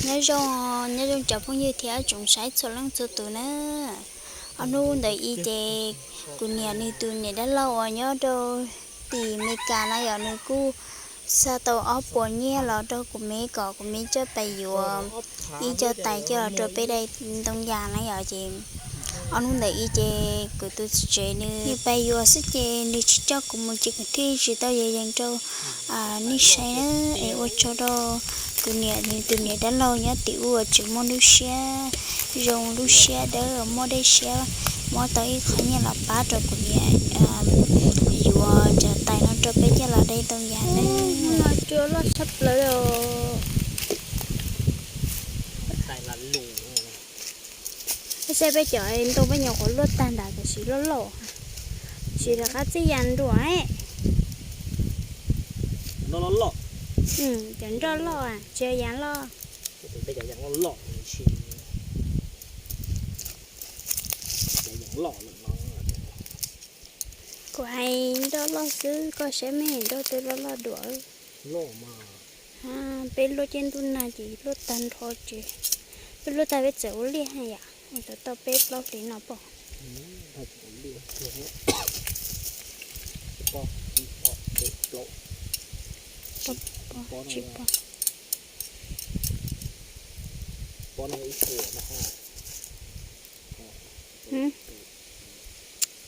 Nyob zoo, nyob zoo cov phooj ywg thiab tsoom saib txhua leej txhua tus na. Ob hnub ntawd ib ces kuv niam nws tus niam dab laug uas nyob rau tim Meskas na yom, nws kuj xa tau ob puas nyiaj los rau kuv me kom kuv me coj pais yuav ib co tais coj los rau peb dai ntoo yas na yom. Ces ob hnub ntawd ib ces kuv tus txiv tsev nws pais yuav xwb ces nws tsis coj kuv mus ces kuv thiaj tsis tau yees rau nej saib na. Es ua tsaug rau kuv niam nws tus niam dab laug nyob tim ub uas tseem muaj lub siab zoo lub siab dawb muaj dej siab muab tau ib qho nyiaj los pab rau kuv niam yuav cov tais no rau peb coj los dai ntoo yas na. Cua loj tshaj plaws os. Saib peb cov ntoo peb nyuam qhuav luaj tag nrad tiam sis loj loj, sis rov qab txij ya nruas. Cov nroj loj tsis yog ya loj. Kuv hais nroj loj xwb koj saib me nroj twb loj loj dua. Peb luaj ciaj ntuj nag ces luaj tag nrho ces peb luaj tag peb txawm ua liaj yam ua tau peb plaub hlis no pom.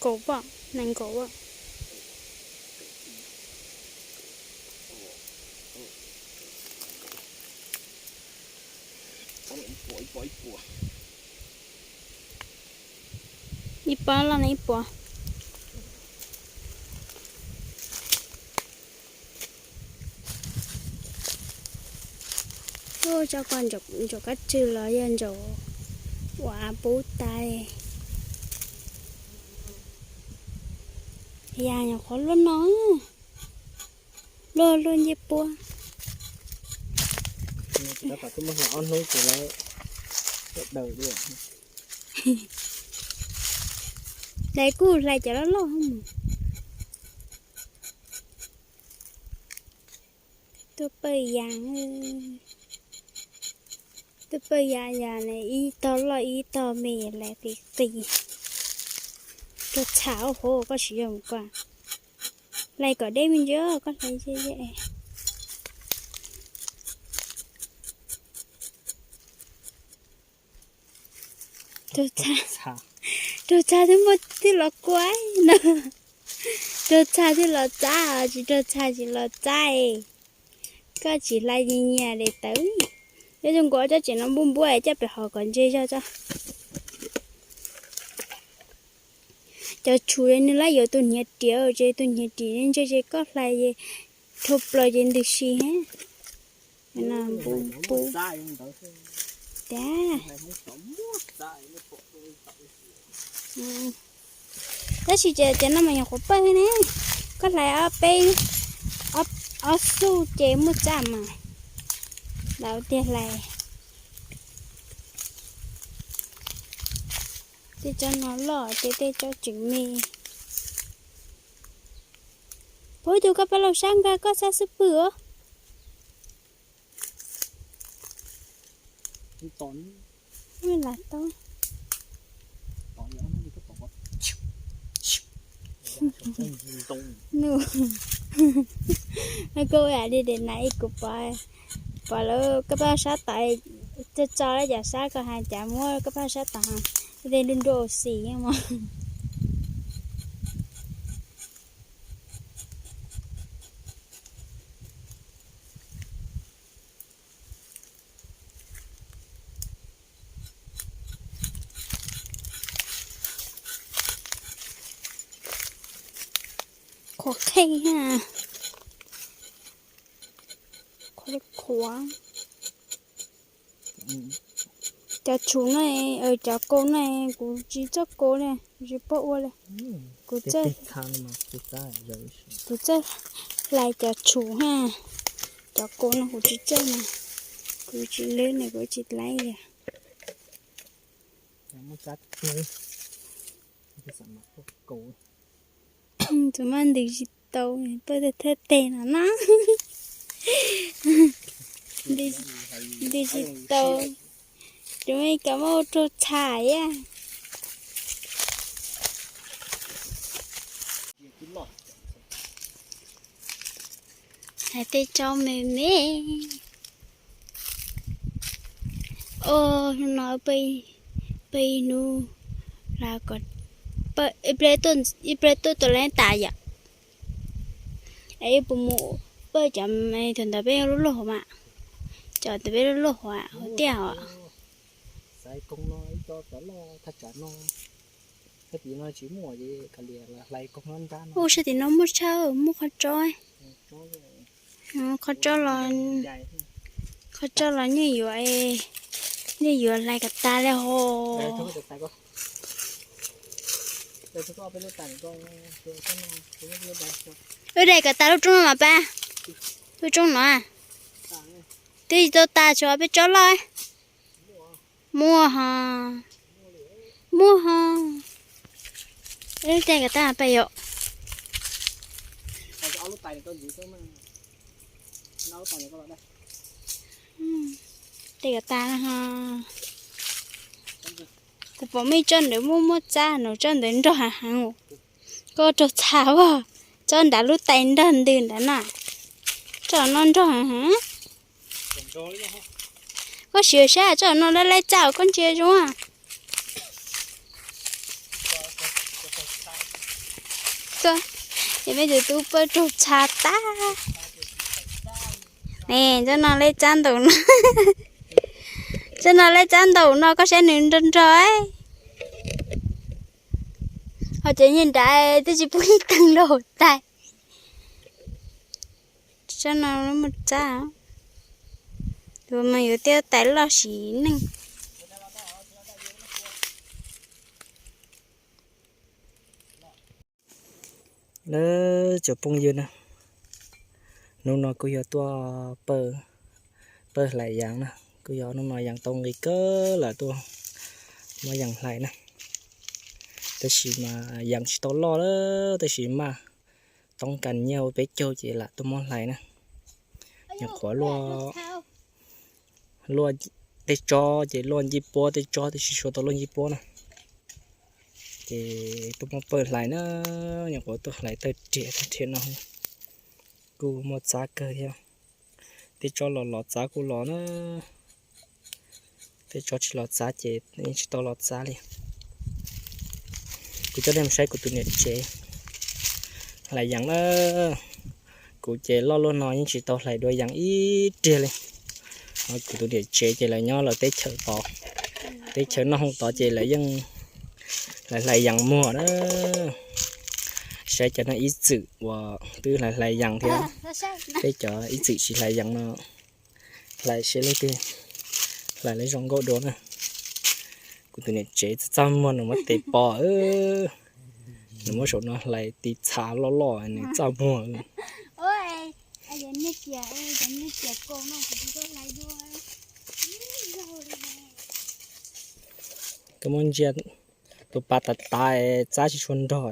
Kaum pom nees nkaum. Ib pob loj na ib puas. Ua tso ko ntsaum kab tsw los yog ntsaum ua av pub tas. Yam nyuam qhuav luaj no, luaj luaj ncej puab. Ob hnub ces lawv daws dua. Lawv kuj hlais cov loj loj mus. Tuaj pawj yas, tuaj pawj yas yas na, ib tog loj ib tog me lawv qis qis. Rau txham ua hauv koj tsis yog mus koj. Hlais kom deb me ntsis koj hlais ze ze. Raug txha twb muaj twb los kua no. Raug txha twb los txab, tsis raug txha tsis los txab. Koj tsis hlais nyias nyias daim tawv. Nyob zoo nkaus cov tsev no npub npub coj pem hauv kom ntse zog tso. Cov tshum nws lab yuav tus hniav riam, ces tus hniav riam ntse ces koj hlais dhau plaws ces ntws si. Npub npub. Tiag. Tab sis ces cov no mas nyuam qhuav pawj ne, koj hlais ob peb, ob xuj ces muaj txaj mas. Lawv tiag hlais. Tej tsob no loj ces tej tsob tseem me. Puag tus koj pab laus sab nkag koj sab xub pwg os. Lam tau. Nug. Koj ua yam li dej na ib kuv pom, pom lawv koj pab sab tom, tso tso lawv cov sab koj hais cas muab koj pab sab tom, tej nruab nruab ua xis mog. Qhuav qheej ha. Qhuav li qhuav. Cov tshum no, cov kaus no kuv tsis txawj kaus li, tsis paub ua li. Kuv txawj, kuv txawj hlais cov tshum ha. Cov kaus no kuv tsis txawj na, kuv tsis lwb ne kuv tsis laib li. Txawm maj ntws tsis tau, pawj thawj teg no na. Nti tsis tau, cov me kab mob raug txha thiab. Hais tej tsob me me. Os, hnub no pawg ib hnub, ib pliag tuaj tus lab tas yom. Es ib puas mus pawg cov thaum ntawd peb lub luj hauv mas, cov thaum peb lub luj hauv hauv tiaj os. Ua sab tim no muaj tshaj, muaj qhov tsob, qhov tsob los, qhov tsob los yeej yuav, yeej yuav hlais kom tas li hos. Wb dai kom tas lub roob no mas pab, lub roob no. Twb tsis tau tas, tshuav peb tsob loj. Muaj hos, muaj hos. Ib dai kom tas pab yom. Dai kom tas ho. Kuv pom muaj ib tsob ntawd muaj muaj txab no, tsob ntawd nrog heev heev. Koj raug txha as, tsob nrad lub tais nrog ntws nrad na. Tsob no nrog heev heev. Koj sim saib tsob no laj laib txaj koj ntsia zoo. Ces peb tus tub pawg raug txha tag. Ne, tsob no laj txaj ntaum no. Tsob no laj txaj ntaum no koj saib nws nrog nrog. Ho cov niag nrad twb tsis pub ib teeg rau hauv tais. Tsob no muaj txab, tus mas yuav tej tais loj sim neej. Lawv cov phooj ywg na, hnub no kuj yog tuaj pawg, pawg hlais yees na, kuj yog hnub no yees tau nqis kawg lawm tuaj muab yees hlais na. Tab sis mas yees tsis tau loj lawm, tab sis maj toob kas nyiaj ua peb caug ces lam tuaj muab hlais na. Nyuam qhuav luaj, luaj tej tsob ces luaj ncej puab, tej tsob twb tsis tshua tau luaj ncej puab na. Ces tuaj muab pawg hlais na, nyuam qhuav tuaj hlais tawg riam tawg riam no kuj muaj txab kawg thiab. Tej tsob los los txab kuj los na, tej tsob tsis los txab ces yeej tsis tau los txab li. Kuv coj nej mus saib kuv tus niam tsev hlais yees na. Kuv ces loj luaj no yeej tsis tau hlais dua yees ib riag li. Kuv tus niam tsev ces lawv nyob lawv teb chaws tod, teb chaws noj hoo tod ces lawv yeej hlais hlais yees muag na. Saib cov no ib txwm uas twb hlais hlais yees thiab, peb cov ib txwm tsis hlais yees no hlais seb leej twg hlais lawv zoo nkauj dua na. Kuv tus niam tsev txaj txaj muag nws muab tes pos, nws muab saum no hlais tis txha loj loj nws txaj muag. Koj muab ntsia tus pas tas tas txab tsis tshua nrog.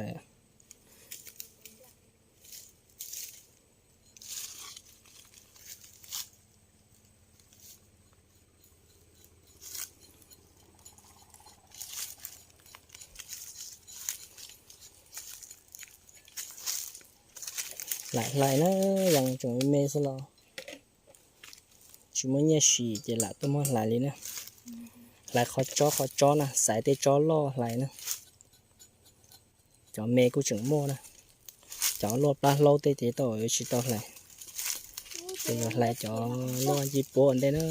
Lam hlais na, yees tseem me xwb los tsis muaj nyiaj siv ces lam tuaj muab hlais li na. Hlais qhov tsob qhov tsob na, xaiv tej tsob loj hlais na. Cov me kuj tseem muaj na, cov luaj plab hlaub tej ces tau tsis tau hlais, ces yuav hlais cov luaj ncej puab ua ntej na.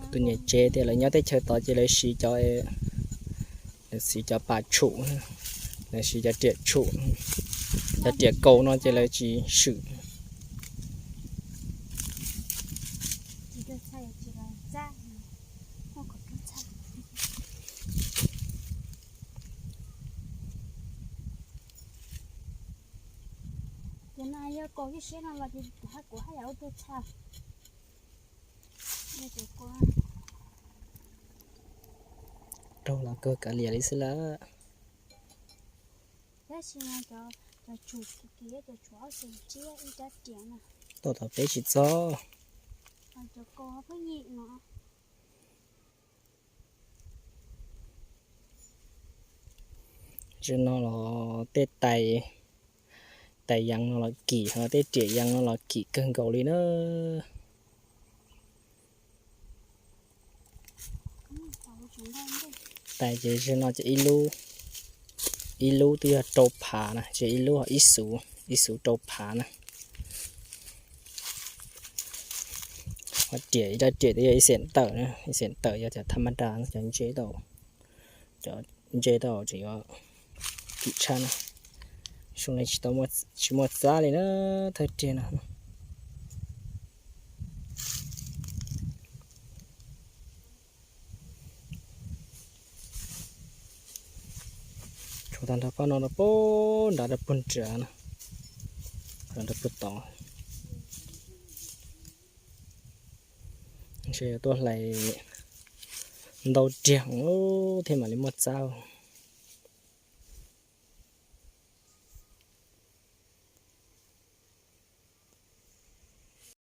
Tus niam tsev tias lawv nyob teb chaws tod ces lawv siv cov, lawv siv cov pas tshum, lawv siv cov riam tshum, cov riam kaus no ces lawv tsis swm. Ces no yog kaus ib siab no los ces kuv haj yam ua tuag txha. Raug los kawg kav liam li xwb lawm. Tab sis no cov Cov tshuam kiag, cov tshuam ob xees tsiab ib rab riam na. Tau tom peb tsis txog. Cov ko pheej yim no. Tsis no los tej tais, tais yees no los kim, ho tej riam yees no los kim kawg nkaus li na. Tais ces tsis no ces ib lub, ib lub twb yog rau phav na, ces ib lub ib xuv, ib xuv rau phav na. Ho riam ib rab riam twb yog ib xees tawm na, ib xees tawm yog cov thaj maj ra, cov ntse tau, cov ntse tau tseem yuav kim tshaj na. Xyoo no tsis tau, tsis muaj txab li na, thawj riam no. Tshuav tag nrho pab no rau pem nrad rau puag nrad na, rau puag tod. Ntshe yuav tuaj hlais ntau riam thiab mam li muaj txab.